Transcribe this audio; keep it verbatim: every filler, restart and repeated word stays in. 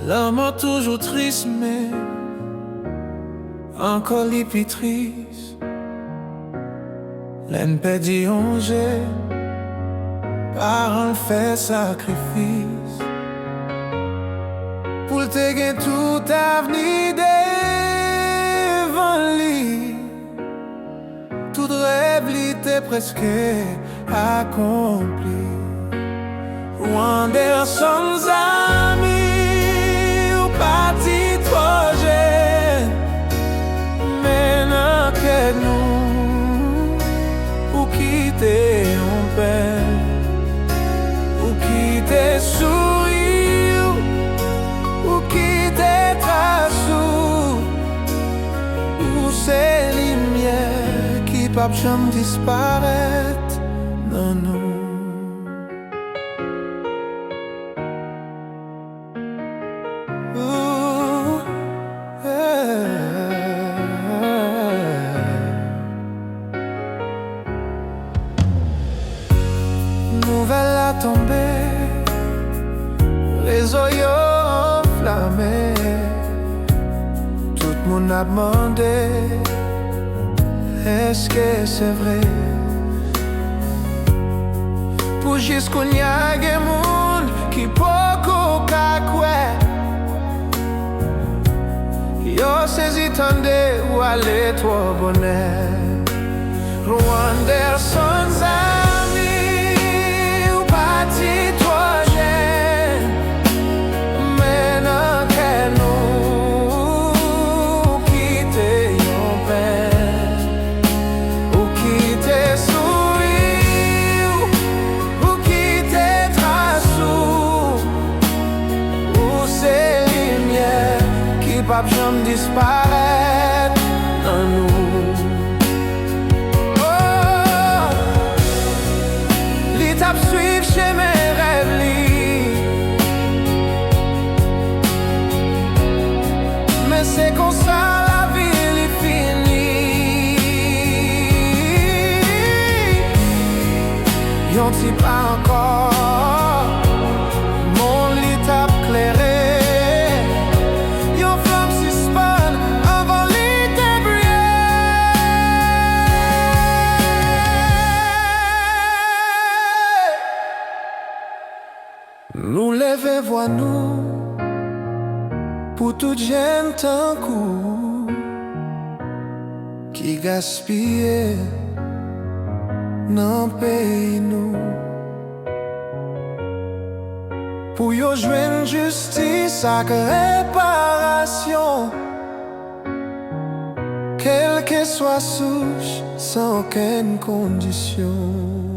Lanmò toujou tris, men ankò li pi tris lè n pèdi yon jèn. Paran l fè sakrifis pou l te gen tout avni devan li. Tout rèv li te prèske akonpli. Wanderson Zami, ou pati twò jèn, men nan kè nou, ou kite yon pèn. Ou kite souri w, ou kite tras ou. Ou se limyè ki p ap janm disparèt nan nou. Ooh, yeah. Nouvèl la tonbe, rezo yo anflame. Tout moun ap mande, èske se vre? Pou jis kounye a, gen moun ki poko ka kwè. Yo sezi tande ou ale twò bonè. Wanderson Zami, ou pati twò jèn, men nan kè nou, ou kite yon pèn. Ou kite souri w, ou kite tras ou. Ou se limyè ki p ap janm disparèt nan nou. Oh, li t ap swiv chemen rèv li, men se konsa lavi li fini. Yon ti pa ankò, monn li t ap klere. Yon flanm sispann anvan li te briye. Nou leve vwa nou pou tout jèn tankou ou ki gaspiye nan peyi nou. Pou yo jwenn jistis ak reparasyon, kèlkeswa souch, san okenn kondisyon.